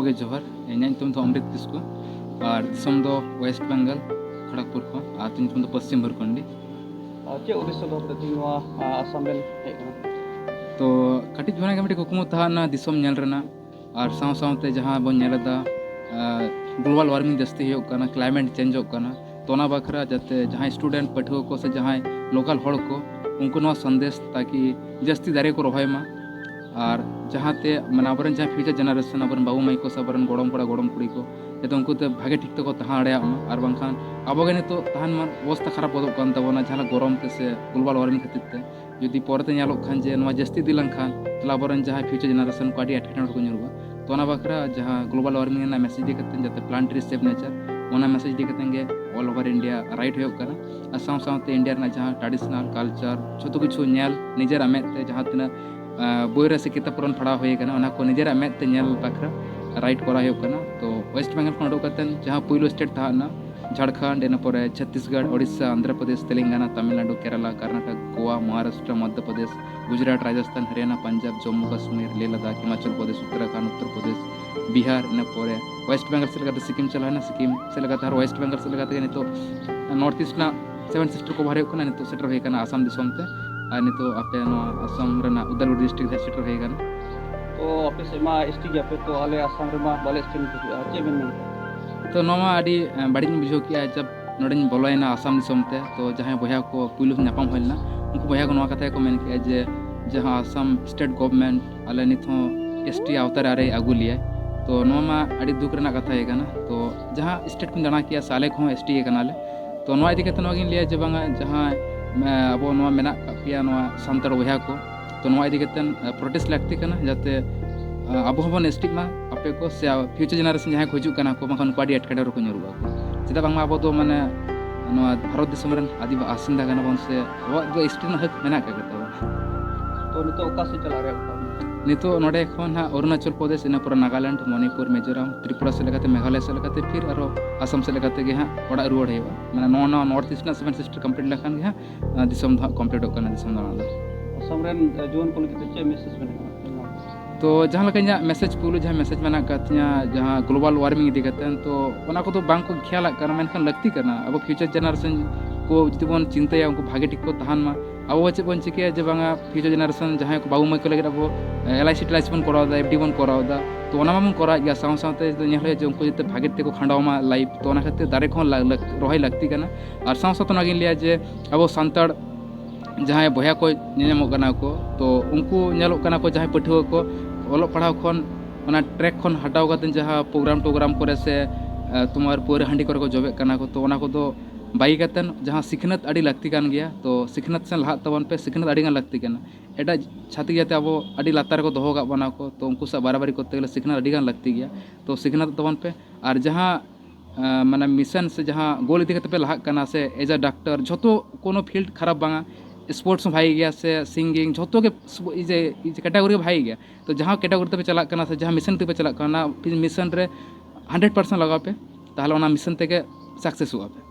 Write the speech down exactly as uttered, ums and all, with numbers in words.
ᱜᱮ ᱡᱚᱦᱟᱨ᱾ ᱤᱧᱟᱹᱜ ᱧᱩᱛᱩᱢ ᱫᱚ ᱚᱢᱨᱤᱛ ᱠᱤᱥᱠᱩ ᱟᱨ ᱫᱤᱥᱚᱢ ᱫᱚ ᱳᱭᱮᱥᱴ ᱵᱮᱝᱜᱚᱞ, ᱠᱷᱚᱲᱚᱜᱽᱯᱩᱨ ᱠᱷᱚᱱ᱾ ᱟᱹᱛᱩ ᱧᱩᱛᱩᱢ ᱫᱚ ᱯᱚᱥᱪᱤᱢ ᱵᱷᱩᱨᱠᱚᱱᱰᱤ᱾ ᱟᱨ ᱪᱮᱫ ᱩᱫᱽᱫᱮᱥᱥᱚ ᱫᱚᱦᱚ ᱠᱟᱛᱮ ᱛᱮᱦᱮᱧ ᱱᱚᱣᱟ, ᱟ, ᱟᱥᱟᱢ ᱵᱮᱱ ᱦᱮᱡ ᱟᱠᱟᱱᱟ? ᱛᱚ, ᱠᱟᱹᱴᱤᱡ ᱠᱷᱚᱱᱟᱜ ᱜᱮ ᱢᱤᱫᱴᱤᱡ ᱠᱩᱠᱢᱩ ᱛᱟᱦᱮᱸ ᱞᱮᱱᱟ ᱫᱤᱥᱚᱢ ᱧᱮᱞ ᱨᱮᱱᱟᱜ, ᱟᱨ ᱥᱟᱶ ᱥᱟᱶᱛᱮ ᱡᱟᱦᱟᱸ ᱵᱚᱱ ᱧᱮᱞ ᱮᱫᱟ, ᱟ, global warming ᱡᱟᱹᱥᱛᱤ ᱦᱩᱭᱩᱜ ᱠᱟᱱᱟ, climate changeᱚᱜ ᱠᱟᱱᱟ, ᱛᱚ ᱚᱱᱟ ᱵᱟᱠᱷᱨᱟ ᱡᱟᱛᱮ ᱡᱟᱦᱟᱸᱭ student ᱯᱟᱹᱴᱷᱩᱣᱟᱹ ᱠᱚ ᱥᱮ ᱡᱟᱦᱟᱸᱭ local ᱦᱚᱲ ᱠᱚ, ᱩᱱᱠᱩ ᱱᱚᱣᱟ ᱥᱟᱸᱫᱮᱥ ᱛᱟᱠᱤ ᱡᱟᱹᱥᱛᱤ ᱫᱟᱨᱮ ᱠᱚ ᱨᱚᱦᱚᱭ ᱢᱟ᱾ ᱟᱨ ᱡᱟᱦᱟᱸᱛᱮ, ᱢᱟᱱᱮ, ᱟᱵᱚᱨᱮᱱ ᱡᱟᱦᱟᱸ future generation, ᱟᱵᱚᱨᱮᱱ ᱵᱟᱹᱵᱩ ᱢᱟᱹᱭ ᱠᱚ ᱥᱮ ᱟᱵᱚᱨᱮᱱ ᱜᱚᱲᱚᱢ ᱠᱚᱲᱟ ᱜᱚᱲᱚᱢ ᱠᱩᱲᱤ ᱠᱚ, ᱡᱟᱛᱮ ᱩᱱᱠᱩ ᱛᱮ ᱵᱷᱟᱜᱮ ᱴᱷᱤᱠ ᱛᱮᱠᱚ ᱛᱟᱦᱮᱸ ᱫᱟᱲᱮᱭᱟᱜ ᱢᱟ᱾ ᱟᱨ ᱵᱟᱝᱠᱷᱟᱱ ᱟᱵᱚ ᱜᱮ ᱱᱤᱛᱚᱜ ᱛᱟᱦᱮᱱ ᱢᱟ ᱚᱵᱚᱥᱛᱟ ᱠᱷᱟᱨᱟᱯ ᱜᱚᱫᱚᱜ ᱠᱟᱱ ᱛᱟᱵᱚᱱᱟ ᱡᱟᱦᱟᱸ ᱜᱚᱨᱚᱢ ᱛᱮ ᱥᱮ global warming ᱠᱷᱟᱹᱛᱤᱨ ᱛᱮ᱾ ᱡᱩᱫᱤ ᱯᱚᱨᱮᱛᱮ ᱧᱮᱞᱚᱜ ᱠᱷᱟᱱ ᱡᱮ ᱱᱚᱣᱟ ᱡᱟᱹᱥᱛᱤ ᱤᱫᱤ ᱞᱮᱱᱠᱷᱟᱱ, ᱛᱟᱦᱞᱮ ᱟᱵᱚᱨᱮᱱ ᱡᱟᱦᱟᱸᱭ future generation ᱠᱚ ᱟᱹᱰᱤ ᱮᱴᱠᱮᱴᱚᱬᱮ ᱨᱮᱠᱚ ᱧᱩᱨᱩᱜᱼᱟ᱾ ᱛᱚ ᱚᱱᱟ ᱵᱟᱠᱷᱨᱟ ᱡᱟᱦᱟᱸ global warming ᱨᱮᱱᱟᱜ message ᱤᱫᱤ ᱠᱟᱛᱮ, ᱡᱟᱛᱮ plant tree save nature, ᱚᱱᱟ message ᱤᱫᱤ ᱠᱟᱛᱮ ᱜᱮ all over India ride ᱦᱩᱭᱩᱜ ᱠᱟᱱᱟ᱾ ᱟᱨ ᱥᱟᱶ ᱥᱟᱶᱛᱮ India ᱨᱮᱱᱟᱜ ᱡᱟᱦᱟᱸ traditional culture, ᱡᱷᱚᱛᱚ ᱠᱤᱪᱷᱩ ᱧᱮᱞ, ᱱᱤᱡᱮᱨᱟᱜ ᱢᱮᱫ ᱛᱮ ᱡᱟᱦᱟᱸ ᱛᱤᱱᱟᱹᱜ, ᱟ, ᱵᱳᱭ ᱨᱮ ᱥᱮ ᱠᱤᱛᱟᱹᱵ ᱠᱚᱨᱮ ᱵᱚᱱ ᱯᱟᱲᱦᱟᱣ ᱦᱩᱭ ᱟᱠᱟᱱᱟ, ᱚᱱᱟ ᱠᱚ ᱱᱤᱡᱮᱨᱟᱜ ᱢᱮᱫ ᱛᱮ ᱧᱮᱞ ᱵᱟᱠᱷᱨᱟ ride ᱠᱚᱨᱟᱣ ᱦᱩᱭᱩᱜ ᱠᱟᱱᱟ᱾ ᱛᱚ ᱳᱭᱮᱥᱴ ᱵᱮᱝᱜᱚᱞ ᱠᱷᱚᱱ ᱩᱰᱩᱠ ᱠᱟᱛᱮ ᱡᱟᱦᱟᱸ ᱯᱩᱭᱞᱩ state ᱛᱟᱦᱮᱸ ᱞᱮᱱᱟ ᱡᱷᱟᱲᱠᱷᱚᱸᱰ, ᱤᱱᱟᱹ ᱯᱚᱨᱮ ᱪᱷᱚᱛᱛᱤᱥᱜᱚᱲ, ᱳᱰᱤᱥᱟ, ᱟᱱᱫᱷᱨᱚ ᱯᱨᱚᱫᱮᱥ, ᱛᱮᱞᱮᱝᱜᱟᱱᱟ, ᱛᱟᱢᱤᱞᱱᱟᱲᱩ, ᱠᱮᱨᱟᱞᱟ, ᱠᱚᱨᱱᱟᱴᱚᱠ, ᱜᱳᱣᱟ, ᱢᱚᱦᱟᱨᱟᱥᱴᱨᱚ, ᱢᱚᱫᱽᱫᱷᱚ ᱯᱨᱚᱫᱮᱥ, ᱜᱩᱡᱽᱨᱟᱴ, ᱨᱟᱡᱚᱥᱛᱷᱟᱱ, ᱦᱚᱨᱤᱭᱟᱱᱟ, ᱯᱟᱧᱡᱟᱵᱽ, ᱡᱚᱢᱢᱩ ᱠᱟᱥᱢᱤᱨ, ᱞᱮᱦ ᱞᱟᱫᱟᱠᱷ, ᱦᱤᱢᱟᱪᱚᱞ ᱯᱨᱚᱫᱮᱥ, ᱩᱛᱛᱚᱨᱟᱠᱷᱚᱸᱰ, ᱩᱛᱛᱚᱨ ᱯᱨᱚᱫᱮᱥ, ᱵᱤᱦᱟᱨ, ᱤᱱᱟᱹ ᱯᱚᱨᱮ ᱳᱭᱮᱥᱴ ᱵᱮᱝᱜᱚᱞ ᱥᱮᱫ ᱞᱮᱠᱟᱛᱮ ᱥᱤᱠᱤᱢ ᱪᱟᱞᱟᱣ ᱮᱱᱟ, ᱥᱤᱠᱤᱢ ᱥᱮᱫ ᱞᱮᱠᱟᱛᱮ ᱟᱨ ᱳᱭᱮᱥᱴ ᱵᱮᱝᱜᱚᱞ ᱥᱮᱫ ᱞᱮᱠᱟᱛᱮ ᱱᱤᱛᱚᱜ North East ᱨᱮᱱᱟᱜ seven sister cover ᱦᱩᱭᱩᱜ ᱠᱟᱱᱟ, ᱱᱤᱛᱚᱜ ᱥᱮᱴᱮᱨ ᱦᱩᱭ ᱟᱠᱟᱱᱟ ᱟᱥᱟᱢ ᱫᱤᱥᱚᱢ ᱛᱮ᱾ ᱟᱨ ᱱᱤᱛᱚᱜ ᱟᱯᱮ ᱱᱚᱣᱟ ᱟᱥᱟᱢ ᱨᱮᱱᱟᱜ ᱩᱫᱟᱞᱜᱩᱲᱤ district ᱨᱮ ᱥᱮᱴᱮᱨ ᱦᱩᱭ ᱟᱠᱟᱱᱟ᱾ ᱛᱚ ᱟᱯᱮ ᱥᱮᱫ ᱢᱟ ST ᱜᱮᱭᱟᱯᱮ, ᱛᱚ ᱟᱞᱮ ᱟᱥᱟᱢ ᱨᱮᱢᱟ ᱵᱟᱞᱮ ST ᱠᱚ ᱦᱩᱭᱩᱜᱼᱟ, ᱪᱮᱫ ᱵᱮᱱ ᱢᱮᱱ ᱠᱮᱫᱟ? ᱛᱚ ᱱᱚᱣᱟ ᱟᱹᱰᱤ, ᱮ, ᱵᱟᱹᱲᱤᱡ ᱤᱧ ᱵᱩᱡᱷᱟᱹᱣ ᱠᱮᱜᱼᱟ, ᱡᱟᱵ ᱱᱚᱰᱮᱧ ᱵᱚᱞᱚᱭᱮᱱᱟ ᱟᱥᱟᱢ ᱫᱤᱥᱚᱢ ᱛᱮ᱾ ᱛᱚ ᱡᱟᱦᱟᱸᱭ ᱵᱚᱭᱦᱟ ᱠᱚ ᱯᱩᱭᱞᱩ ᱧᱟᱯᱟᱢ ᱦᱩᱭ ᱞᱮᱱᱟ, ᱩᱱᱠᱩ ᱵᱚᱭᱦᱟ ᱠᱚ ᱱᱚᱣᱟ ᱠᱟᱛᱷᱟ ᱜᱮᱠᱚ ᱢᱮᱱ ᱠᱮᱜᱼᱟ ᱡᱮ ᱡᱟᱦᱟᱸ ᱟᱥᱟᱢ state government ᱟᱞᱮ ᱱᱤᱛ ᱦᱚᱸ ST ᱟᱣᱛᱟ ᱨᱮ ᱟᱹᱣᱨᱤ ᱟᱹᱜᱩ ᱞᱮᱭᱟᱭ᱾ ᱛᱚ ᱱᱚᱣᱟ ᱢᱟ ᱟᱹᱰᱤ ᱫᱩᱠ ᱨᱮᱱᱟᱜ ᱠᱟᱛᱷᱟ ᱜᱮ ᱠᱟᱱᱟ᱾ ᱛᱚ ᱡᱟᱦᱟᱸ state ᱠᱚᱧ ᱫᱟᱬᱟ ᱠᱮᱜᱼᱟ ᱥᱮ ᱟᱞᱮ ᱠᱚᱦᱚᱸ ST ᱜᱮ ᱠᱟᱱᱟᱞᱮ᱾ ᱛᱚ ᱱᱚᱣᱟ ᱤᱫᱤ ᱠᱟᱛᱮ ᱱᱚᱣᱟ ᱜᱤᱧ ᱞᱟᱹᱭᱟ ᱡᱮ ᱵᱟᱝᱟ ᱡᱟᱦᱟᱸ, ᱮ, ᱟᱵᱚ ᱱᱚᱣᱟ ᱢᱮᱱᱟᱜ ᱠᱟᱜ ᱯᱮᱭᱟ ᱱᱚᱣᱟ ᱥᱟᱱᱛᱟᱲ ᱵᱚᱭᱦᱟ ᱠᱚ, ᱛᱚ ᱱᱚᱣᱟ ᱤᱫᱤ ᱠᱟᱛᱮ, ᱮ, protest ᱞᱟᱹᱠᱛᱤ ᱠᱟᱱᱟ ᱡᱟᱛᱮ, ᱮ, ᱟᱵᱚ ᱦᱚᱸᱵᱚᱱ ST ᱢᱟ, ᱟᱯᱮ ᱠᱚ ᱥᱮ future generation ᱡᱟᱦᱟᱸᱭ ᱠᱚ ᱦᱤᱡᱩᱜ ᱠᱟᱱᱟ ᱠᱚ, ᱵᱟᱝᱠᱷᱟᱱ ᱩᱱᱠᱩ ᱟᱹᱰᱤ ᱮᱴᱠᱮᱴᱚᱬᱮ ᱨᱮᱠᱚ ᱧᱩᱨᱩᱜᱼᱟ ᱠᱚ᱾ ᱪᱮᱫᱟᱜ ᱵᱟᱝᱢᱟ ᱟᱵᱚ ᱫᱚ ᱢᱟᱱᱮ ᱱᱚᱣᱟ ᱵᱷᱟᱨᱚᱛ ᱫᱤᱥᱚᱢ ᱨᱮᱱ ᱟᱹᱫᱤᱵᱟ ᱵᱟᱥᱤᱱᱫᱟ ᱠᱟᱱᱟ ᱵᱚᱱ ᱥᱮ ᱟᱵᱚᱣᱟᱜ ᱫᱚ ST ᱨᱮᱱᱟᱜ ᱦᱚᱠ ᱢᱮᱱᱟᱜ ᱟᱠᱟᱫ ᱜᱮ ᱛᱟᱵᱚᱱᱟ᱾ ᱛᱚ ᱱᱤᱛᱚᱜ ᱚᱠᱟ ᱥᱮᱫ ᱪᱟᱞᱟᱜ ᱨᱮᱭᱟᱜ ᱜᱚᱴᱟ ᱢᱮᱱᱟᱜᱼᱟ? ᱱᱤᱛᱚᱜ ᱱᱚᱰᱮ ᱠᱷᱚᱱ ᱦᱟᱸᱜ ᱚᱨᱩᱱᱟᱪᱚᱞ ᱯᱨᱚᱫᱮᱥ, ᱤᱱᱟᱹ ᱯᱚᱨᱮ ᱱᱟᱜᱟᱞᱮᱱᱰ, ᱢᱚᱱᱤᱯᱩᱨ, ᱢᱤᱡᱳᱨᱟᱢ, ᱛᱨᱤᱯᱩᱨᱟ ᱥᱮᱫ ᱞᱮᱠᱟᱛᱮ, ᱢᱮᱜᱷᱟᱞᱚᱭ ᱥᱮᱫ ᱞᱮᱠᱟᱛᱮ, ᱯᱷᱤᱨ ᱟᱨᱦᱚᱸ ᱟᱥᱟᱢ ᱥᱮᱫ ᱞᱮᱠᱟᱛᱮ ᱜᱮ ᱦᱟᱸᱜ ᱚᱲᱟᱜ ᱨᱩᱣᱟᱹᱲ ᱦᱩᱭᱩᱜᱼᱟ᱾ ᱢᱟᱱᱮ ᱱᱚᱣᱟ North East ᱨᱮᱱᱟᱜ seven sister complete ᱞᱮᱠᱷᱟᱱ ᱜᱮ ᱦᱟᱸᱜ, ᱟᱸ, ᱫᱤᱥᱚᱢ ᱫᱚ ᱦᱟᱸᱜ completeᱚᱜ ᱠᱟᱱᱟ, ᱫᱤᱥᱚᱢ ᱫᱟᱬᱟ ᱫᱚ᱾ ᱟᱥᱟᱢ ᱨᱮᱱ, ᱮ, ᱡᱩᱣᱟᱹᱱ ᱠᱚ ᱞᱟᱹᱜᱤᱫ ᱛᱮ ᱪᱮᱫ message ᱵᱮᱱ ᱮᱢᱟ? ᱛᱚ ᱡᱟᱦᱟᱸ ᱞᱮᱠᱟ ᱤᱧᱟᱹᱜ ᱢᱮᱥᱮᱡᱽ, ᱯᱩᱭᱞᱩ ᱡᱟᱦᱟᱸ ᱢᱮᱥᱮᱡᱽ ᱢᱮᱱᱟᱜ ᱟᱠᱟᱫ ᱛᱤᱧᱟᱹ, ᱡᱟᱦᱟᱸ global warming ᱤᱫᱤ ᱠᱟᱛᱮ, ᱛᱚ ᱚᱱᱟ ᱠᱚᱫᱚ ᱵᱟᱝ ᱠᱚ ᱠᱷᱮᱭᱟᱞᱟᱜ ᱠᱟᱱᱟ, ᱢᱮᱱᱠᱷᱟᱱ ᱞᱟᱹᱠᱛᱤ ᱠᱟᱱᱟ᱾ ᱟᱵᱚ future generation ᱠᱚ ᱡᱩᱫᱤ ᱵᱚᱱ ᱪᱤᱱᱛᱟᱹᱭᱟ, ᱩᱱᱠᱩ ᱵᱷᱟᱜᱮ ᱴᱷᱤᱠ ᱠᱚ ᱛᱟᱦᱮᱱ ᱢᱟ᱾ ᱟᱵᱚ ᱪᱮᱫ ᱵᱚᱱ ᱪᱤᱠᱟᱹᱭᱟ ᱡᱮ ᱵᱟᱝᱟ, future generation ᱡᱟᱦᱟᱸᱭ ᱠᱚ ᱵᱟᱹᱵᱩ ᱢᱟᱹᱭ ᱠᱚ ᱞᱟᱹᱜᱤᱫ ᱟᱵᱚ ᱮᱞ ᱟᱭ ᱥᱤ ᱴᱮᱞ ᱟᱭ ᱥᱤ ᱵᱚᱱ ᱠᱚᱨᱟᱣ ᱮᱫᱟ, ᱮᱯᱷ ᱰᱤ ᱵᱚᱱ ᱠᱚᱨᱟᱣ ᱮᱫᱟ, ᱛᱚ ᱚᱱᱟ ᱢᱟᱵᱚᱱ ᱠᱚᱨᱟᱣᱮᱫ ᱜᱮᱭᱟ, ᱥᱟᱶ ᱥᱟᱶᱛᱮ ᱡᱩᱫᱤ ᱧᱮᱞ ᱦᱩᱭᱩᱜᱼᱟ ᱡᱮ ᱩᱱᱠᱩ ᱡᱟᱛᱮ ᱵᱷᱟᱜᱮ ᱛᱮᱠᱚ ᱠᱷᱟᱸᱰᱟᱣ ᱢᱟ life, ᱛᱚ ᱚᱱᱟ ᱠᱷᱟᱹᱛᱤᱨ ᱫᱟᱨᱮ ᱠᱚᱦᱚᱸ ᱞᱟ-, ᱞᱟᱹᱠ-, ᱨᱚᱦᱚᱭ ᱞᱟᱹᱠᱛᱤ ᱠᱟᱱᱟ᱾ ᱟᱨ ᱥᱟᱶ ᱥᱟᱶᱛᱮ ᱚᱱᱟᱜᱤᱧ ᱞᱟᱹᱭᱟ ᱡᱮ ᱟᱵᱚ ᱥᱟᱱᱛᱟᱲ ᱡᱟᱦᱟᱸᱭ ᱵᱚᱭᱦᱟ ᱠᱚ ᱧᱮᱧᱟᱢᱚᱜ ᱠᱟᱱᱟ ᱠᱚ, ᱛᱚ ᱩᱱᱠᱩ ᱧᱮᱞᱚᱜ ᱠᱟᱱᱟ ᱠᱚ ᱡᱟᱦᱟᱸᱭ ᱯᱟᱹᱴᱷᱩᱣᱟᱹ ᱠᱚ ᱚᱞᱚᱜ ᱯᱟᱲᱦᱟᱣ ᱠᱷᱚᱱ, ᱚᱱᱟ ᱴᱨᱮᱠ ᱠᱷᱚᱱ ᱦᱟᱴᱟᱣ ᱠᱟᱛᱮ ᱡᱟᱦᱟᱸ ᱯᱨᱳᱜᱨᱟᱢ ᱴᱳᱜᱨᱟᱢ ᱠᱚᱨᱮ ᱥᱮ, ᱮ, ᱛᱳᱢᱟᱨ ᱯᱟᱹᱣᱨᱟᱹ ᱦᱟᱺᱰᱤ ᱠᱚᱨᱮ ᱠᱚ ᱡᱚᱵᱮᱜ ᱠᱟᱱᱟ ᱠᱚ, ᱛᱚ ᱚᱱᱟ ᱠᱚᱫᱚ ᱵᱟᱹᱜᱤ ᱠᱟᱛᱮ ᱡᱟᱦᱟᱸ ᱥᱤᱠᱷᱱᱟᱹᱛ ᱟᱹᱰᱤ ᱞᱟᱹᱠᱛᱤ ᱠᱟᱱ ᱜᱮᱭᱟ᱾ ᱛᱚ ᱥᱤᱠᱷᱱᱟᱹᱛ ᱥᱮᱱ ᱞᱟᱦᱟᱜ ᱛᱟᱵᱚᱱ ᱯᱮ, ᱥᱤᱠᱷᱱᱟᱹᱛ ᱟᱹᱰᱤ ᱜᱟᱱ ᱞᱟᱹᱠᱛᱤ ᱠᱟᱱᱟ᱾ ᱮᱴᱟᱜ ᱪᱷᱟᱹᱛᱤᱠ ᱡᱟᱹᱛᱤ ᱟᱵᱚ ᱟᱹᱰᱤ ᱞᱟᱛᱟᱨ ᱨᱮᱠᱚ ᱫᱚᱦᱚ ᱠᱟᱜ ᱵᱚᱱᱟ ᱠᱚ, ᱛᱚ ᱩᱱᱠᱩ ᱥᱟᱶ ᱵᱟᱨᱟᱵᱟᱨᱤ ᱠᱚᱨᱛᱮ ᱜᱮᱞᱮ ᱥᱤᱠᱷᱱᱟᱹᱛ ᱟᱹᱰᱤ ᱜᱟᱱ ᱞᱟᱹᱠᱛᱤ ᱜᱮᱭᱟ᱾ ᱛᱚ ᱥᱤᱠᱷᱱᱟᱹᱛ ᱛᱟᱵᱚᱱ ᱯᱮ᱾ ᱟᱨ ᱡᱟᱦᱟᱸ, ᱮ, ᱢᱟᱱᱮ mission ᱥᱮ ᱡᱟᱦᱟᱸ goal ᱤᱫᱤ ᱠᱟᱛᱮ ᱯᱮ ᱞᱟᱦᱟᱜ ᱠᱟᱱᱟ ᱥᱮ as a doctor, ᱡᱷᱚᱛᱚ ᱠᱳᱱᱳ field ᱠᱷᱟᱨᱟᱯ ᱵᱟᱝᱟ, sports ᱦᱚᱸ ᱵᱷᱟᱜᱮ ᱜᱮᱭᱟ ᱥᱮ singing, ᱡᱷᱚᱛᱚ ᱜᱮ ᱥᱯᱳ-, ᱤᱭᱟᱹ, ᱤᱭᱟᱹ category ᱜᱮ ᱵᱷᱟᱜᱮ ᱜᱮᱭᱟ᱾ ᱛᱚ ᱡᱟᱦᱟᱸ category ᱛᱮᱯᱮ ᱪᱟᱞᱟᱜ ᱠᱟᱱᱟ ᱥᱮ ᱡᱟᱦᱟᱸ mission ᱛᱮᱯᱮ ᱪᱟᱞᱟᱜ ᱠᱟᱱᱟ, ᱚᱱᱟ mission ᱨᱮ hundred percent ᱞᱟᱜᱟᱣ ᱯᱮ, ᱛᱟᱦᱚᱞᱮ ᱚᱱᱟ mission ᱛᱮᱜᱮ successᱚᱜᱼᱟ ᱯᱮ᱾